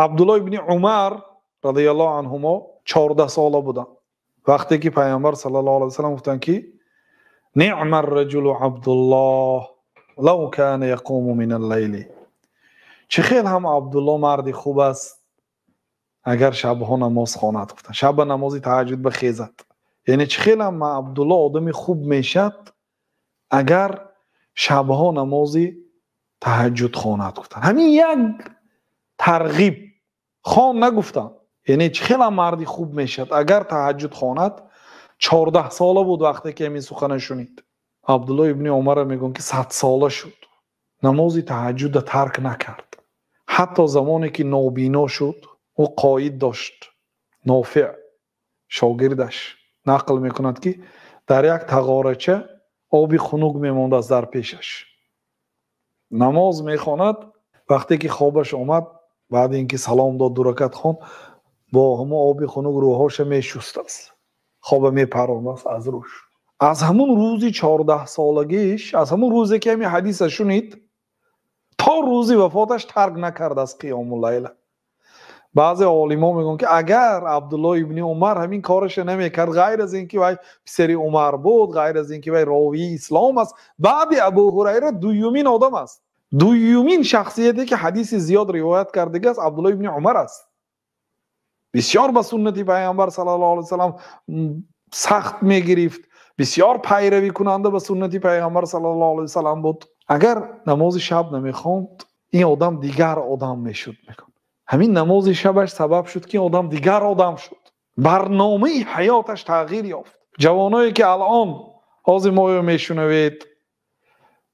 Абдуллоҳ ибни Умар розияллоҳу анҳумо 14 сола буданд вақте ки Пайғамбар саллаллоҳу алайҳи васаллам гуфтанд, ки неъмар раҷулу Абдуллоҳ лав кана яқуму минал лайли. Чӣ хел ҳам Абдуллоҳ марди хуб аст, агар шабҳо намоз хонад, гуфтанд, шаб ба намози таҳаҷҷуд бихезад. Яъне чӣ хел ҳам Абдуллоҳ одами хуб мешад, агар шабҳо намози таҳаҷҷуд хонад, гуфтанд. Ҳамин як тарғиб хон нагуфтанд. Яъне чӣ хел ҳам марди хуб мешад, агар таҳаҷҷуд хонад. 14 сола буд вақте ки ҳамин сухана шунид. Абдуллоҳ ибни Умарро мегӯянд, ки 100 сола шуд, намози таҳаҷҷудро тарк накард. Ҳатто замоне ки нобино шуд, ӯ қоид дошт, Нофеъ шогирдаш нақл мекунад, ки дар як тағорача оби хунук мемондааст дар пешаш. Намоз мехонад, вақте ки хобаш омад, баъди ин ки салом дод, ду ракат хонд, бо ҳамон оби хунук рӯҳоша мешустааст, хоба мепарондааст аз рӯш. Аз ҳамун рӯзи 14 солагиш, аз ҳамун рӯзе ки ҳамин ҳадиса шунид, то рӯзи вафоташ тарк накардааст қиёмуллайла. Баъзе олимо мегӯянд, ки агар Абдуллоҳ ибни Умар ҳамин кораша намекард, ғайр аз ин ки вай писари Умар буд, ғайр аз ин ки вай ровии ислом аст, баъди Абу Ҳурайра дуюмин одам аст, дуюмин шахсияте ки ҳадиси зиёд ривоят кардагиаст Абдуллоҳ ибни Умар аст. Бисёр ба суннати Пайғамбар саллаллоҳу алайҳи васаллам сахт мегирифт, бисёр пайравӣ кунанда ба суннати Пайғамбар саллаллоҳу алайҳи васаллам буд. Агар намози шаб намехонд, ин одам дигар одам мешуд. Ҳамин намози шабаш сабаб шуд, ки одам дигар одам шуд, барномаи ҳаёташ тағйир ёфт. Ҷавоное ки алон ҳозир моё мешунавед,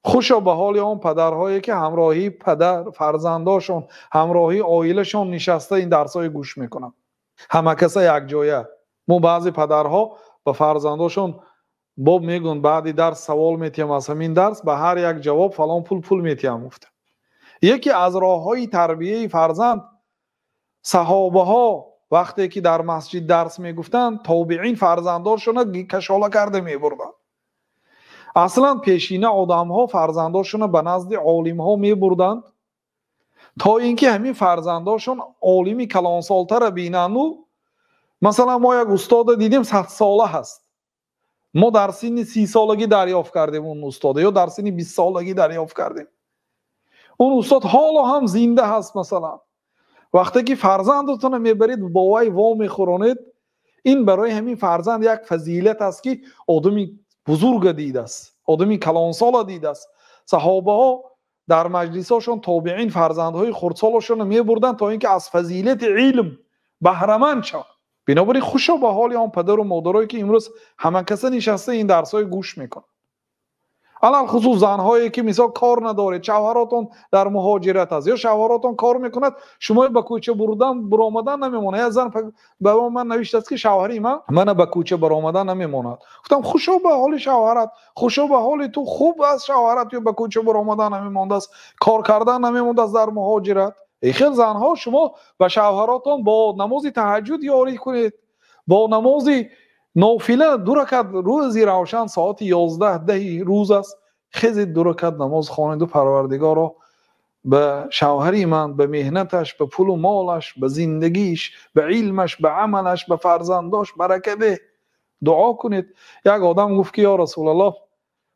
хушо ба ҳоли он падарҳое ки ҳамроҳии падар фарзандошон, ҳамроҳии оилашон нишаста ин дарсҳои гӯш мекунанд, ҳама каса якҷоя. Мо баъзе падарҳо ба фарзандошон боб мегӯянд, баъди дарс савол метиҳам, аз ҳамин дарс ба ҳар як ҷавоб фалон пул метиҳам, гуфта. Яке аз роҳҳои тарбияи фарзанд, саҳобаҳо вақте ки дар масҷид дарс мегуфтанд, тобеин фарзандошонро кашола карда мебурданд. Аслан пешина одамҳо фарзандошонро ба назди олимҳо мебурданд, то ин ки ҳамин фарзандошон олими калонсолтара бинанду. Масалан, мо як устода дидем, 100 сола ҳаст, мо дар синни 30 солагӣ дарёфт кардем он устода, ё дар синни 20 солагӣ дарёфт кардем. Он устод ҳоло ҳам зинда ҳаст. Масалан, вақте ки фарзандатонро мебаред, бо вай во мехӯронед, ин барои ҳамин фарзанд як фазилат аст, ки одами бузурга дидааст, одами калонсола дидааст. Саҳобаҳо дар маҷлисҳошон тобеин фарзандҳои хурдсолашонро мебурданд, то ин ки аз фазилати илм баҳраманд шаванд. Бинобар ин хушо ба ҳоли он падару модарое ки имрӯз ҳама каса нишаста ин дарсҳои гӯш мекунанд. Алалхусус занҳое ки мисол кор надоред, шавҳаротон дар муҳоҷират аст ё шавҳаротон кор мекунад, шумо ба кӯча бурдан баромадан намемонад. Як зан ба ман навиштааст, ки шавҳари ман мана ба кӯча баромадан намемонад. Гуфтам, хушо ба ҳоли шавҳарат, хушо ба ҳоли ту, хуб аст шавҳарат ё ба кӯча баромадан намемондааст, кор кардан намемондааст дар муҳоҷират. Эй хел занҳо, шумо ба шавҳаротон бо намози таҳаҷҷуд ёрӣ кунед, бо намози нофила ду ракат рӯзи равшан соати 11-10 рӯз аст, хезед ду ракат намоз хонеду Парвардигоро ба шавҳари ман, ба меҳнаташ, ба пулу молаш, ба зиндагиш, ба илмаш, ба амалаш, ба фарзандош барака деҳ, дуо кунед. Як одам гуфт, ки ё Расулаллоҳ,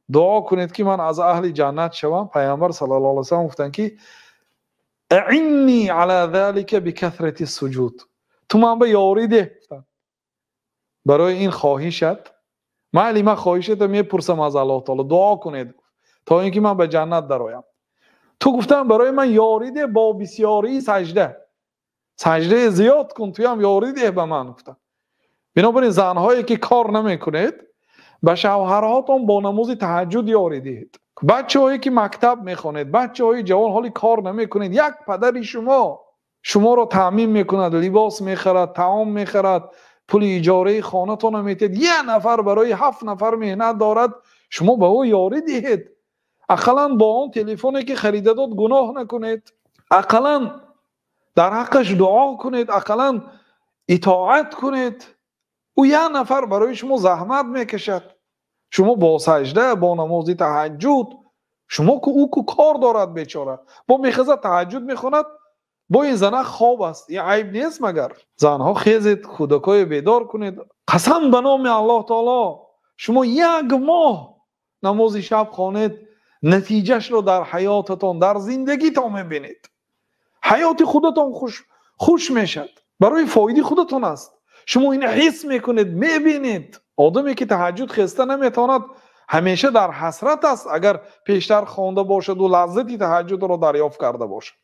дуо кунед, ки ман аз аҳли ҷаннат шавам. Пайғамбар саллаллоҳу алайҳи васаллам гуфтанд, ки аинни ала залика бикасрати суҷуд, ту ман ба ёрӣ деҳ, гуфтанд, барои ин хоҳишат. Майли, ман хоҳишата мепурсам аз Аллоҳ таоло, дуо кунед, то ин ки ман ба ҷаннат дароям. Ту гуфтам, барои ман ёрӣ деҳ бо бисёрии саҷда, саҷдаи зиёд кун, туям ёрӣ деҳ ба ман, гуфтам. Бинобар ин занҳое ки кор намекунед, ба шавҳарҳотон бо намози таҳаҷҷуд ёрӣ диҳед. Бачаҳое ки мактаб мехонед, бачаҳои ҷавон ҳоли кор намекунед, як падари шумо шуморо таъмин мекунад, либос мехарад, таом мехарад, пули иҷораи хонатонро метиҳад, як нафар барои 7 нафар меҳнат дорад, шумо ба ӯ ёрӣ диҳед. Ақаллан бо он телефоне ки харида дод гуноҳ накунед, ақаллан дар ҳаққаш дуо кунед, ақаллан итоат кунед. Ӯ як нафар барои шумо заҳмат мекашад, шумо бо саҷда, бо намози таҳаҷҷуд, шумо ку ӯ ку кор дорад бечора, бо мехезад таҳаҷҷуд мехонад, Бо ин занак хоб аст, ин айб нест магар? Занҳо, хезед, кӯдакҳоро бедор кунед. Қасам ба номи Аллоҳи таоло, шумо як моҳ намози шаб хонед, натиҷаашро дар ҳаётатон, дар зиндагитон мебинед. Ҳаёти худатон хуш, хуш мешавад. Барои фоидаи худатон аст. Шумо инро ҳис мекунед, мебинед. Одаме ки таҳаҷҷуд хаста наметавонад, ҳамеша дар ҳасрат аст, агар пештар хонда бошад ва лаззати таҳаҷҷудро дарёфт карда бошад.